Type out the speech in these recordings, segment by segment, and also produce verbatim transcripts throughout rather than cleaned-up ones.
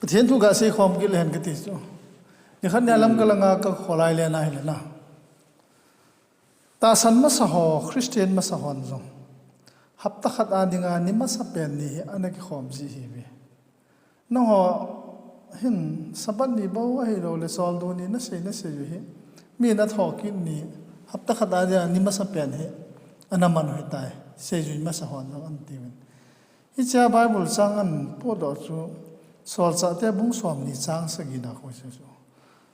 Pathen thu gasei khom kit le hen kati chu. Nikhat nia lam kalanga kakholai le na hile na. Tahsan masa ho, Christian masa hon jong. Hapta khat a dinga ni masa pen ni hi ana kikhom ji hi ve. Nangho hin Sabbath ni bou ahilou le Soldo ni nasei, nasei u hi. Mi natho kit ni hapta khat a dinga ni masa pen hi. Ana man u hitai. Seijui masa hon jong anti uvin. Hichea Bible chang ahin podoh chu, Solchahte bung somni chang sagina khu chu.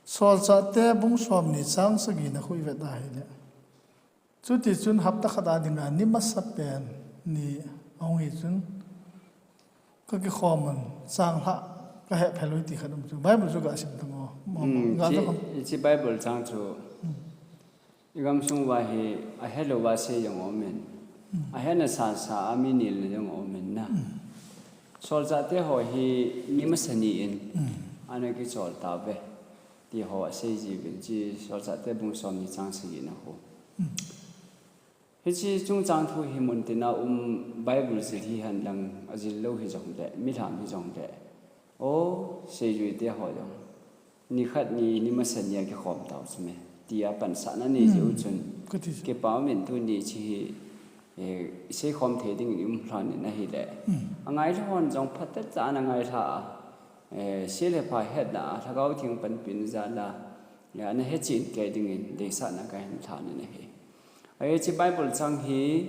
Solchahte bung somni chang sagina khu ivet a hile. Chuti chun hapta khat a dinga ni masa pen ni ahung hi chun, kakikhom un chang lha kahe phel u ti khat um chu. Bible chu gasim tang o. Mo, mo, ga chu khom. Hiche Bible chang chu. Igamsung uva hi ahelouva sei jong aumin. Ahetna sasa a mi nilna jong aumin na. Solchahte ho hi ni masa ni in ana kichol tauve. Ti ho asei jiuvin hiche Solchahte bung somni chang sagina khu. Hiche chungchang thu hi muntina um Bible jil hihen lang ajil lou hijongle, milham hijongle. O, seijuite ho jong. Nikhat ni, ni masa ni a kikhom tau chu me. Tia pansahna nei jeh u chun. Kipah umin tuni hiche hi, eh, iseikhom thei dingin i um lhonin ahile. Angailha hon jong phatechan angailha a. Eh, se le pha hetna a, Lhagao Theng panpina jal a. Eh, ana hechen kei dingin deisahna kahin lhanin ahi. Ahi hiche Bible chang hi,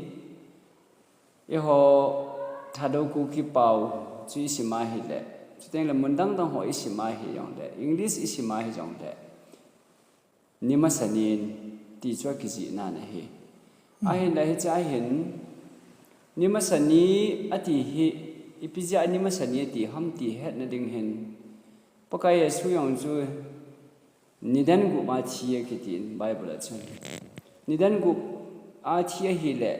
eiho Thadou Kuki pao chu isim a hile. Chuteng le mun dang dang ho isim a hijongle. English isim a hijongle. Ni masa nin ti chu akijihna ahi. Ahinla hichea hin, ni masa ni ati hi, ipi jeh a ni masa ni ati ham ti hetna ding hin. Pakai Jesu jong chu, nidan gup a thi akitin Bible a chun. Nidan gup a thi ahile,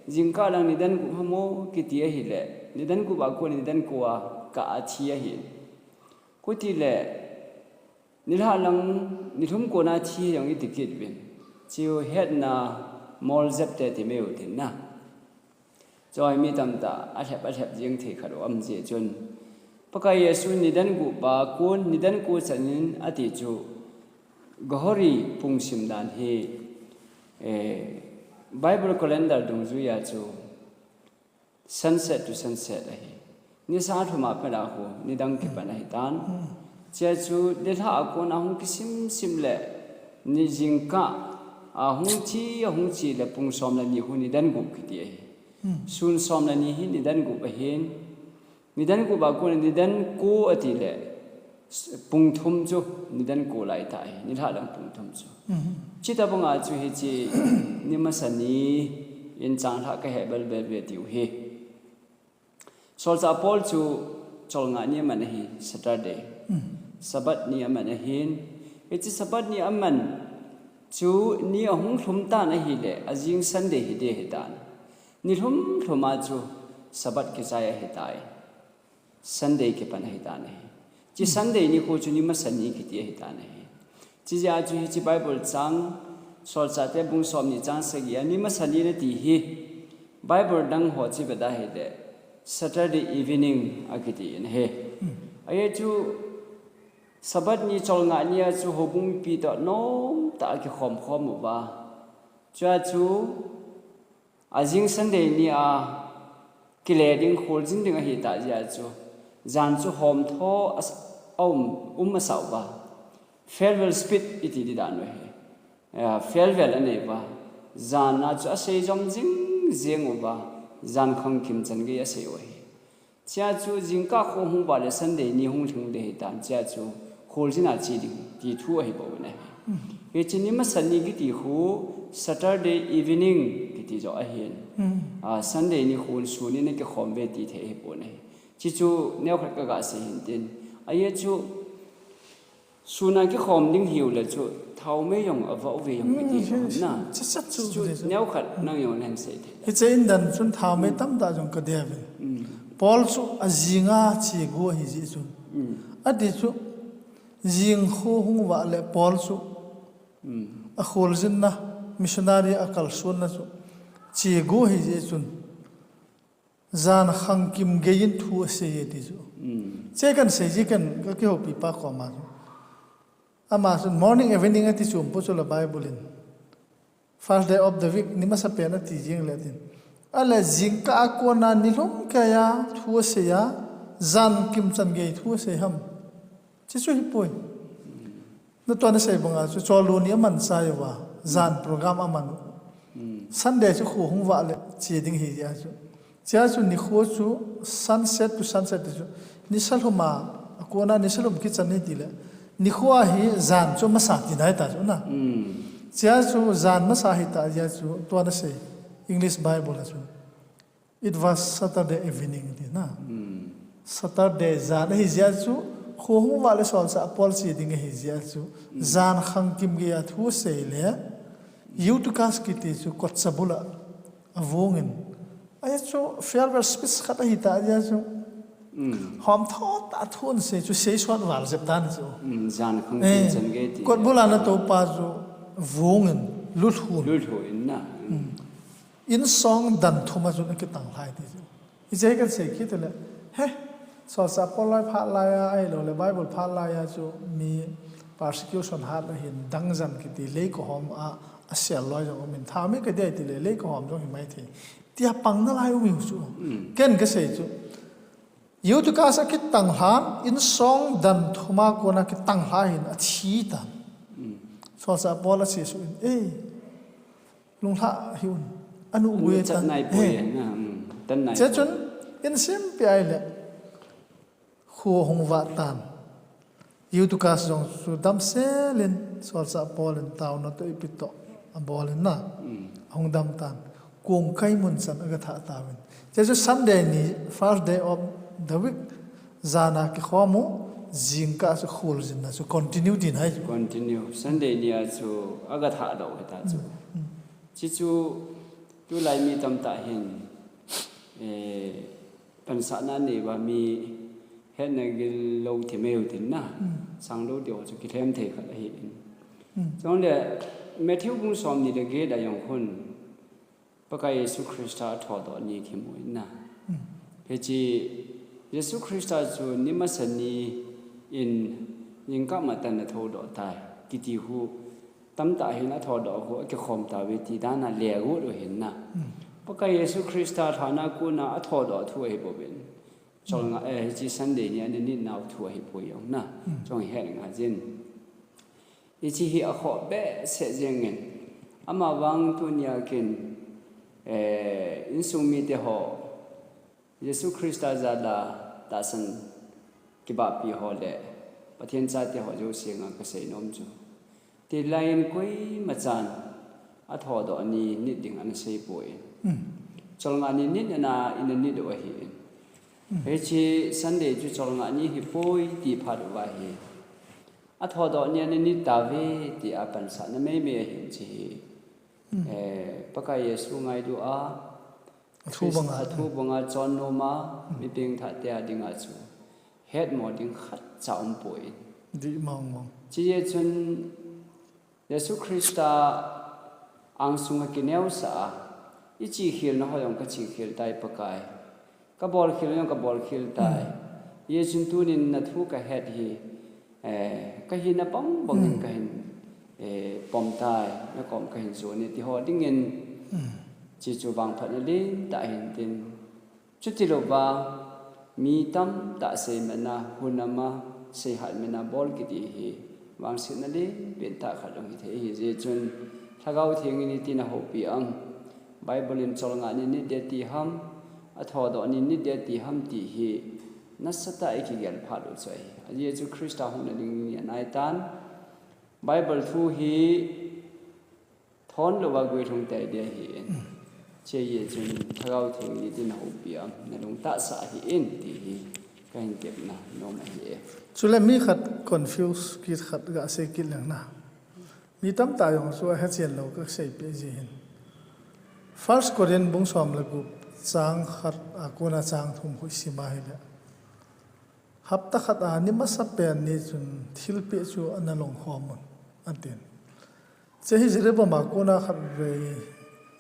jingkah lang nidan gup ham o kiti ahile, nidan gup a kon nidan ko a kah a thi ahin. Khuti le, nilhah lang nilhum kon a thi jong iti kit uvin. Chu hetna mol jep te ti mai u tin na. Choi mi tamtah alhep alhep jeng thei khat u um jeh chun. Pakai Jesu nidan gup a kon nidan ko chanin ati chu. Gohori pung sim dan hi, eh, Bible calendar dungjuia chu. Sunset to sunset ahi. Nisa lhum a pat a khu, nidang kipan ahitan. Chea chu, nilhah a kon a hung kisim sim le, ni jingkah a hung chi, a hung chi le, pung som le ni khu nidan gup kiti ahi. Sun som le ni hi nidan gup ahin. Nidan gup a kon nidan ko ati le, pung thum chu nidan ko lai tah ahi, nilhah lang pung thum chu. Chutobang a chu hiche ni masa ni in chang lha kahe bel bel ve tiu hi. Solchah Paul chu cholngah ni aman ahi, Saturday. Sabbath ni aman ahin. Hiche Sabbath ni aman chu ni ahung lhum tan ahile, ajing Sunday hi ding ahitan. Ni lhum lhum a chu Sabbath kichai ahitai. Sunday kipan ahitan ahi. Hiche Sunday ni khu chu ni masa ni kiti ahitan ahi. Chijeh a chu hiche Bible chang, Solchahte bung som ni chang sagi a ni masa ni nati hi. Bible dang ho chu ivet a hile, Saturday evening akiti in ahi. Ahi chu Sabbath ni cholngah ni a chu houbung mipi toh nomtah a kikhom khom uva. Chua chu Ajing Sunday ni a kile ding, kholjin ding ahitah jeh a chu, jan chu homtho a, a um, um asah uva. Farewell speech iti ding dan u ahi. Eh, farewell anei uva. Jan a chu asei jom jing jeng uva. Jan khangkim chan gei asei u ahi. Chea chu jingkah kho hung uva le Sunday ni hung lhung ding ahitan, chea chu kholjin a che ding ti thu ahi bou in ahi. Hiche ni masa ni kiti khu Saturday evening kiti joh ahin. A, Sunday ni khun sun in akikhom uve ti thei ahi pon ahi. Hiche chu neokhat kaga sei hin tin. Ahi chu Sun a kikhom ding hiu le chu, thaomei jong avah uve jong kiti chu ham na. Chu neokhat nang jong nahin sei thei. Hiche in dan chun thaomei tamtah jong kadei uvin. Paul chu ajing a che gu ahi jeh chun. Ati chu, jing kho hung uva le Paul chu. Akholjinna, missionary akalsonna chu. Che gu ahi jeh chun. Jan khangkim gei in thu asei e ti chu. Che kan sei ji kan ka kihoupi pa koma chu. Ama chu morning evening ati chu um po chu la Bible in. First day of the week, ni masa pen ati jing le tin. Ale jingkah a kona ni lhum keiya thu asei a, jan kim chan gei thu asei ham. Chi chu hipoi. Natoh nasei banga chu chol lou ni aman chai uva, jan program aman u. Sunday chu kho hung vah le che ding ahi jeh a chu. Chea chu nikho chu sunset to sunset ti chu. Nisa lhum a, akona nisa lhum kichan ni ti le. Nikho a hi jan chu masa ti nai ta chu na. Chea chu jan masa hi ta jeh a chu tua nasei English Bible a chu. It was Saturday evening ti na. Saturday jan ahi jeh a chu kho hung vah le solchah Paul che ding ahi jeh a chu. Jan khangkim gei a thu asei le. Eutychus kiti chu kotcha bul a avung in. Ahi chu farewell speech khat ahi ta jeh a chu. Hom tho ta thu asei chu sei sot val jep dan chu. Jan khangkim chan gei ti. Kot bul a natoh pa chu vung in lulhun. Lulhun na. Insong dan thum a chun akitang lhai ti chu. Hiche hi kan sei kit le, he, solchah Paul lai phat lai a, ahilou le Bible phat lai a chu mi persecution hat ahin dang jan kiti lei kahom a, asel loi jong um in tha mi ka dei ti le lei kahom jong hi mai thei. Tia pang nalai um u chu. Ken ka sei chu. Eutychus akitang lhan, insong dan thum a kona kitang lha hin athi tan. Solchah Paul a che suh in, ei, lunglha hi un, anu gui tan. Che chun, in simpi ai le, kho hung vah tan. Eutychus jong chu damsel in, solchah Paul in taona toh ipi toh abol in na. Ahung dam tan. Kong kai mun chan aga thah tauvin. Che chu Sunday ni, first day of the week, jan a kikhom u, jingkah chu kholjin na chu continue din ahi. Continue. Sunday ni a chu aga thah doh hita chu. Chi chu tulai mi tamtah hin, eh, pansahna nei uva mi hetna gil lou thei mai u tin na. Sang lou diu chu kilhem thei khat ahi in. Chule Matthew bung som ni le get a jong khun Pakai Jesu Christa athodoh ni kimu in na. Hiche Jesu Christa chu ni masa ni in jingkah matah in athodoh tai kiti hu tamtah hin athodoh hu akikhom tauve ti dan a le got u hin na. Pakai Jesu Christa lhana kona athodoh thu ahi bouvin. Cholngah, eh, hiche Sunday ni a ana nit nau thu ahipoi jong na. Chong het ngai jin. Hiche hi akhoh behseh jeng in. Amavang tunia kin, eh, insung mite ho, Jesu Christa jal a tahsan kibahpi ho le Pathen chate ho jouse nga kasei nom chu. Tilai in koima chan athodoh ni nit ding ana sei poi. Cholngah ni nit ana, ina nit u ahi in. Hiche Sunday chu cholngah ni hipoi ti phat uva hi. Athodoh ni ana nit tauve ti a pansahna meimei ahin chi hi. Eh, Pakai Jesu ngailu a, athu banga, athu banga chon nom a, mi pengthah te a dinga chu hetmo ding khatcha umpoi. Dih mong mong. Chijeh chun Jesu Christa angsunga kineosah a, ichi khelna ho jong kachi khel tai Pakai. Kabolkhel jong kabolkhel tai. Hijeh chun tunin nathu kahet hi, eh, kahina bang bangin kahin, eh, pom tai, nakom kahin jon e ti ho dingin, chi chu vangphatna lentah hin tin. Chutilouva, mi tamtah seimatna, hunam'a seihatmatna bol kiti hi vangsetna lenpen tah khat jong hithei ahi. Hijeh chun Lhagao Theng in itin ahoupi am, Bible in cholngah ni nit ding ati ham, athodoh ni nit ding ati ham ti hi nasatah a ikigel phat u chu ahi. Ajeh chu Christa hung nading ni anaitan, Bible thu hi thon louva guilhung tei ding ahin. Chejeh chun Lhagao Theng in itin ahoupi am, nalung tahsa hih in ti hi kahin tepna nom ahi e. Chule mi khat confuse kit khat gasei kit leng na. Mi tamtah jong chu ahechen lou kaseipeh ji hin. First Corinth bung som le gup chang khat a kona chang thum khu isim a hile. Hapta khat a ni masapen ni chun thilpeh chu ana longkhom un, atin. Chehi Jiribam a kona khatvei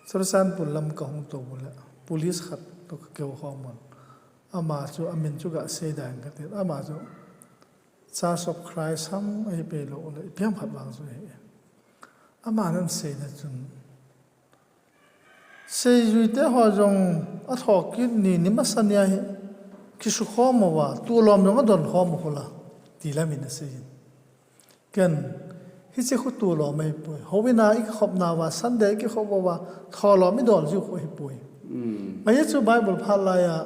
Churachandpur lam kahung tou uleh police khat Tua ka keu khom un. Ama chu, amin chu ga sei dan ka tin. Ama chu, Church of Christ ham ahi pei lou le, ipi ham khat vang chu ahi. Ama nan sei na chun. Seijui te ho jong a thokit ni, ni masa ni ahi. Kisu khom uva, tulom jong a don khom u la. Ti la min a sei in. Ken, hiche khu tulom ahi poi. Houin a i kikhop nauva, Sunday i kikhop uva, tholom i dol jiu khu ahi poi. Ahi chu Bible phat lai a,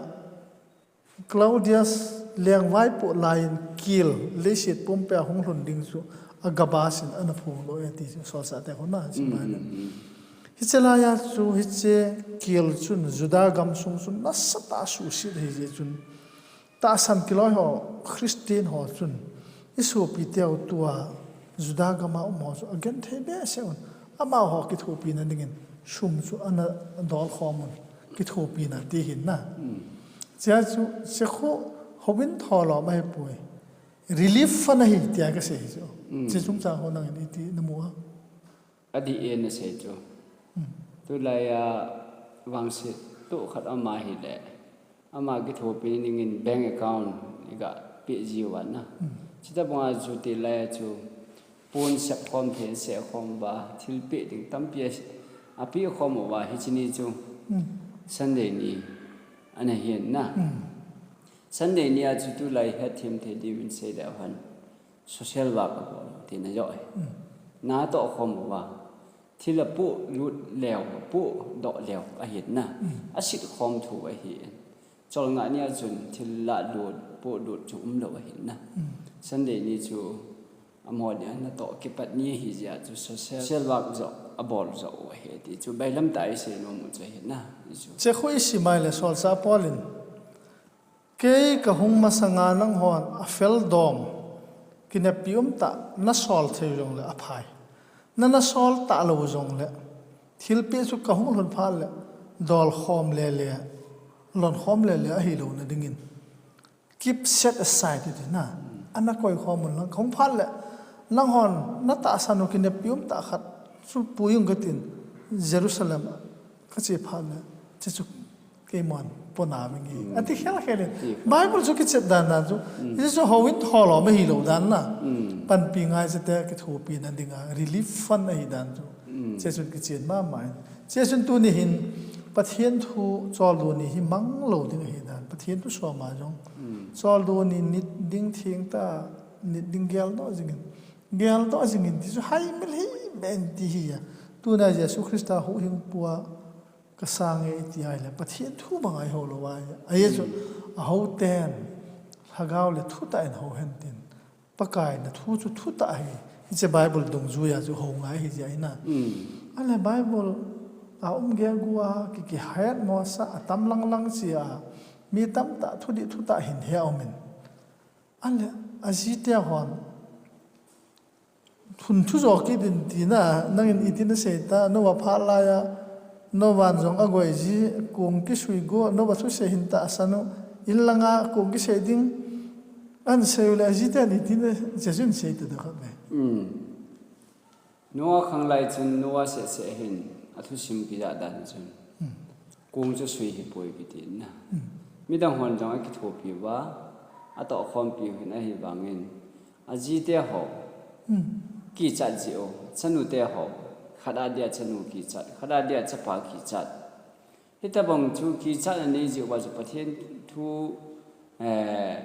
Claudius lengvai pu lai in kil, leiset pumpi a hung lhun ding chu, Agabus in ana phong lo e ti chu, solsa te khu na, chu mai na. Hiche lai a chu, hiche kil chun, Juda gam sung chun, nasatah a suhset ahi jeh chun, Tahsan kiloi ho, Christian ho chun, i sopi teu tua, Juda gama um ho chu, agenthei behseh un, amaho kithopina dingin, sum chu ana dol khom un, kithopina ti hin na. Chia chu, che khu, houin tholom ahi poi. Relief fund ahi tia ka sei chu. Che chungchang ho nangin iti na mu a. Adih e na sei chu. Tulai a vangset tu khat ama hi le. Ama kithopi dingin bank account i ga pe jiu ana. Chita banga chu tilai a chu pon sep khom phen sep khom ba thil pe ding tampi a, a pe khom uva hiche ni chu Sunday ni ana hin na. Sunday ni a chu tulai hetthem thei diuvin sei le han. Social work abol, tina jo e. Na toh khom uva. Thil a polut leu, podoh leu ahin na. Asit khom thu ahi. Cholngah ni a chun thil la lut, polut chu umlou ahin na. Sunday ni chu amaho ni a na toh kipat ni ahi jeh a chu social, social work jo abol jo u ahi ti chu bailam tah a i sei nom u chu ahi na. Chu. Che khu i simai le solsa Paul in. Kei ka hung masanga nanghon a fel dom, kinepi um tah, na sol thei jongle a phai. Na, na sol tah lou jongle, thilpeh chu ka hung lhun phat le, dol khom le le, lon khom le le ahi lou na dingin. Keep set aside ti na, ana koi khom un lang, ka hung phat le, nanghon, na tahsan u kinepi um tah khat, chu pui ung ka tin, Jerusalem, ka che phat le, che chu Keimon pona mi nge. Ati khel khel in. Bible chu kichet dan dan chu. Hiche chu houin tholom ahi lou dan na. Panpi ngai chate kithopi na dinga relief fund ahi dan chu. Che chun kichen mama in. Che chun tuni hin Pathen thu choldo ni hi mang lou ding ahi dan. Pathen thu soma jong. Choldo ni nit ding theng ta, nit ding geldoh jingin. Geldoh jingin ti chu hai mil hi men ti hi a. Tuna Jesu Christa huhhingpu a Ka sang e iti ahile, Pathen thu banga ihou lou ahi. Ahi chu, ahou ten, lhagao le thutah in hou hen tin. Pakai na thu chu thutah ahi. Hiche Bible dungjuia chu hou ngai ahi jeh ahi na. Ahile Bible a um gelgua, ki, kihet mosa, atam lang lang chia, mi tamtah thudih thutah hin he aumin. Ahile, ajite hon, Hun thu jo kit in tina, nangin iti nasei ta, Noah phat laiya, Noah in jong agoi ji, kong kisui go, Noah thusei hin tahsan u, in langa kong kisei ding, ahin sei u le, ajite in iti na, Jesun sei ta da khat ve. Noah khang lai chun Noah seh seh hin, athusim kija dan chun. Kong chu sui hipoi kiti na. Midang hon jong akithopi uva, atohkhompi u hin ahivangin, ajite ho, kichat jeh u, chanute ho, khat a dia chanu kichat, khat a dia chapa kichat. Hitobang chu kichat anei jeh uva chu Pathen thu Eh,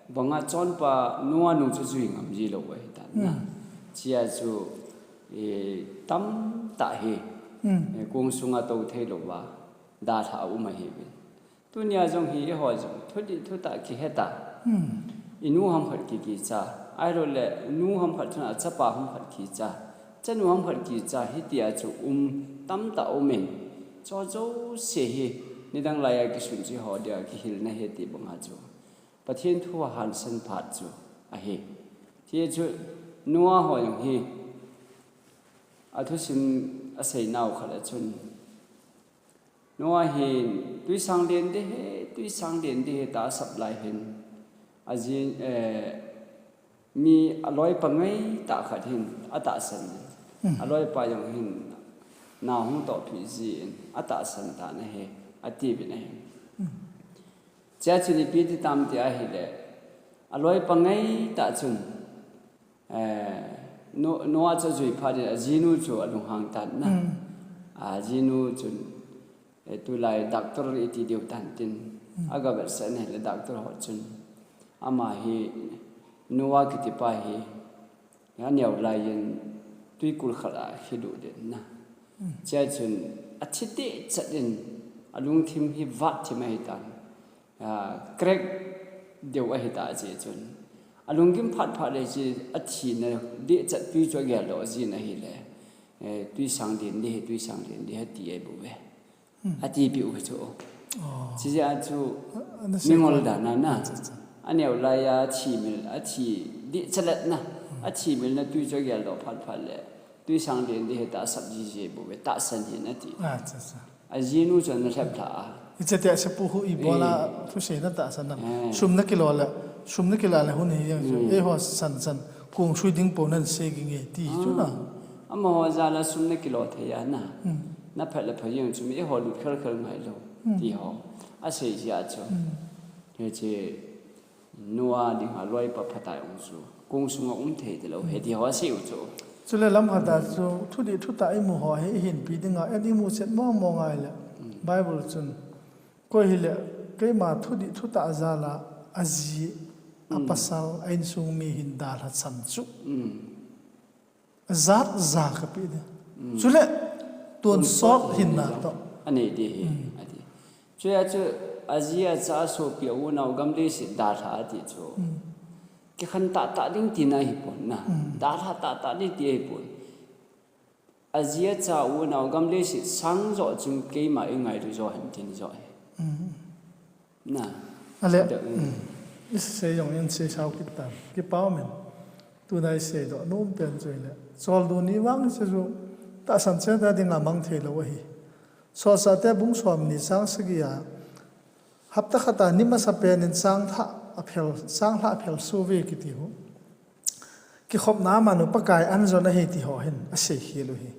banga chonpa Noah nung chu jui ngam ji lou ahitan na. Chia chu, eh, tamtah hi, eh, kong sunga tou thei louva, dalha a um ahiuvin. Tunia jong hi, eiho jong, thudih thutah kihe ta. I nu ham khat ki, kicha. Ahilou le, nu ham khat chun achapa ham khat kicha. Chanu ham khat kicha, hitia chu um tamtah umin. Chu jouse hi, nidang laiya kisun chu eiho dia kihilna ahi ti banga chu. Pathen thu a hansan phat chu ahi. Hiche chu Noah ho jong hi athusim aseinau khat a chun Noah hin tuisang len ding ahi, tuisang len ding ahi tia asap lai hin aji, eh, Mi aloipa ngaitah khat hin atahsan. Aloipa jong hin nao hung tohpi jin atahsan tan ahi, atiuvin ahi. Chea chun ipi ti tam ti ahile, aloipa ngai tah chun, eh, Nu-, Noah chu ajui phat in ajinu chu alunghang tan na. Ajinu chun, eh, tulai doctor iti diu tan tin. Aga vetsah in ahile doctor ho chun, ama hi Noah kitipa hi, aneo lai in tuikul khat a ahi lut in na. Chea chun athi dehchat in, alungthim hi vat thim ahi tan. Ah, crack deu ahi ta chea chun. Alunggim phat phat le chea athina dehchat tui chu ageldoh jin ahile, eh, tuisang len ding ahi, tuisang len ding ahi ati ahi bou ve. Ati peh u chu. Chea chu mingol dan a na. Aneo lai a athi mil, athi dehchat let na. Athi milna tui chu ageldoh phat phat le, tuisang len ding ahi tahsan jiji bou ve, tahsan hih in ati. Ajinu chu ana lhep lha a. Hiche tehsepu hu ibol a thuseina tahsan nam. Sum nakilo le, sum nakilo le hun hi jeng chu. Eiho san san, kong sui ding pou nan sei ging e ti chu na. Amaho jal a sum nakilo thei a na. Naphet le pha jeng chu mi eiho lut khel khel ngai lou. Ti ho. Asei jia chu. Hiche Noah dinga loipa phatah a um chu, kong sunga um thei talou, hiti ho asei u chu. Chule lamkhat a chu, thudih thutah imu ho hi ihinpi dinga, eihin muchet mong mong ngai le. Bible chun, koi hile, keima thudih thutah jal a, aji, apasal, a insung mi hin dalha chan chu. Ajat ja kapeh ding. Chule, tonsot hinna toh. Anei ding ahi, ati. Chea chu, aji acha asopi a unau gam leiset dalha ati chu. Kikhen tah tah ding tina ahipon na. Dalha tah tah ding ti ahipon. Aji acha unau gam leiset sang joh chun keima ingailu jo hen tin jo ahi. Na. Ale. Isei jong in sei sao kit tan. Kipa um in. Tuna isei doh nom pen chu hile. Choldo ni vang chu chu. Tahsan cheh ta dinga mang thei lou ahi. Solchahte bung som ni chang sagi a. Hapta khat a ni masa pen in changlhah aphel, changlhah aphel suve kiti hu. Kikhopna a man u Pakai an jon ahi ti ho hin asei khel u hi.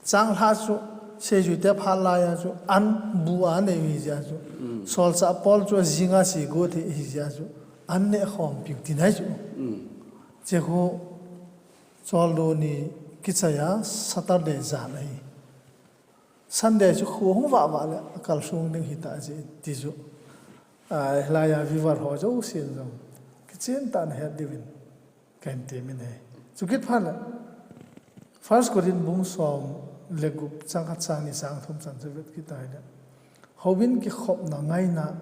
Changlhah chu seijuite phat lai a chu an bu a nei u hi jeh a chu. Solchah Paul chu ajing a che got hi jeh a chu. An neh khompiu ti nai chu. Che khu choldo ni kichai a Saturday jan ahi. Sunday chu kho hung vah vah le, akal sung ding hita jeh in ti chu. A, hilai a viewer ho jousen jong. Kichen tah in het diuvin. Kahin temin ahi. Chukit phat le. First Corinth bung som le gup chang khat chang ni chang thum chan chu vet kit tah le. Houin kikhopna ngaina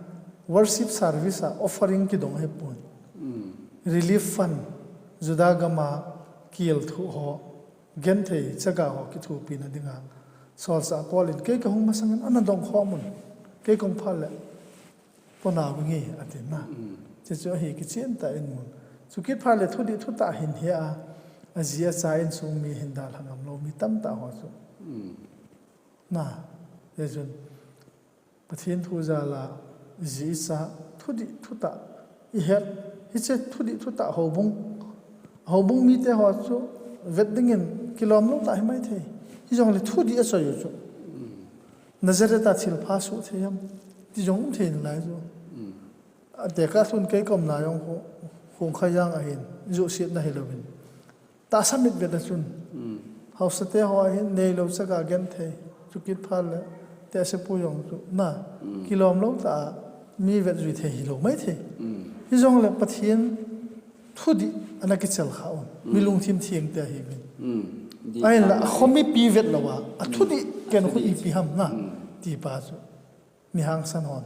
worship service a offering kidong ahipon. Relief fund, Juda gam a kel thu ho. Genthei chaga ho kithopina dinga. Solchah Paul in kei kahung masang in ana dong khom un. Kei kahung phat le. Pona vinge ati na. Che chu ahi kichen tah in mun. Chukit phat le thudih thutah hin he a. Aji acha insung mi hin dalha ngam lou mi tamtah ho chu. Na. Che chun. Pathen thu jal a, ji cha, thudih, thutah, ihet, hiche thudih, thutah, houbung, houbung mite ho chu, vet dingin, kilom lou tah himai thei. Hijongle thudih achoi u chu. Nazareth a thilpha soh thei ham, ti jong um thei nalai chu. Ate ka thun kei kom na jong khu, khung kha jang ahin, juh siet na hilouvin. Tahsa mit vet a chun. Hausate ho hin neilou chaga genthei. Chukit phat le. Tehsepu jong chu. Na. Kilom lou tah a. Mi vet jui thei hilou mai thei. Hijongle Pathen thudih ana kichel kha un. Mi lungthim theng te ahiuvin. Ahinla, akhomipi vet lou a. Athudih ken khu ipi ham na. Ti pa chu. Mi hangsan hon.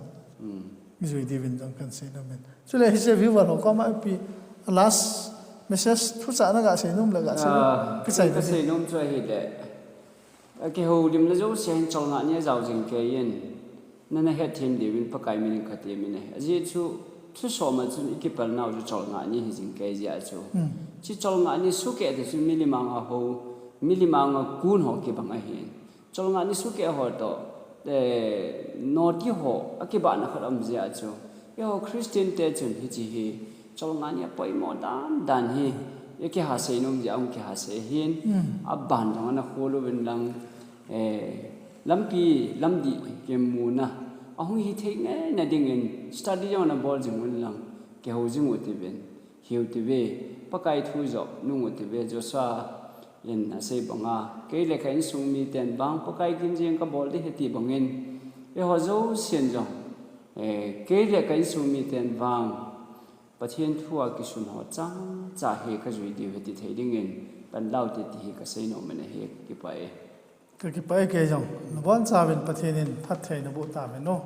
Ijui diuvin jong kahin sei nom in. Chule hiche viewer ho koma ipi last message thuchah na ga sei nom le ga sei nom. Kichai ka sei nom chu ahile. Akihoulimna jouse hin cholngah ni ajao jing kei in. Nana hetthem diuvin Pakai min in katemin ahi. Ajeh chu thusom a chun ikipel nau chu cholngah ni hi jing kei jeh a chu. Chi cholngah ni sukeh te chu milim anga hou, milim anga kun ho kibang ahin. Cholngah ni sukeh ho toh, eh, noti ho, akibahna khat um jeh a chu. Eiho Christian te chun hiche hi, cholngah ni apoimo dan dan hi, ikihasei nom jeh a hung kihasei ahin, aban jong ana khol uvin lang, eh, lampi, lamdih, kimuna, Ahung hithei ngeina dingin study jong nabol jing un lang, kihou jing u tivin, hiu tive, Pakai thu jong nung u tive. Joshua in asei banga, kei le ka insung miten vang Pakai gimjing kabol ding ahi ti bangin, eiho jousen jong, eh, kei le ka insung miten vang Pathen thua kisun ho chacha hi kajui diu ahi ti thei dingin, panla u hite ti hi kasei nom in ahi. Kipah e. Kakipah e kei jong. Nabonchauvin Pathen in phattheina boh tahen o.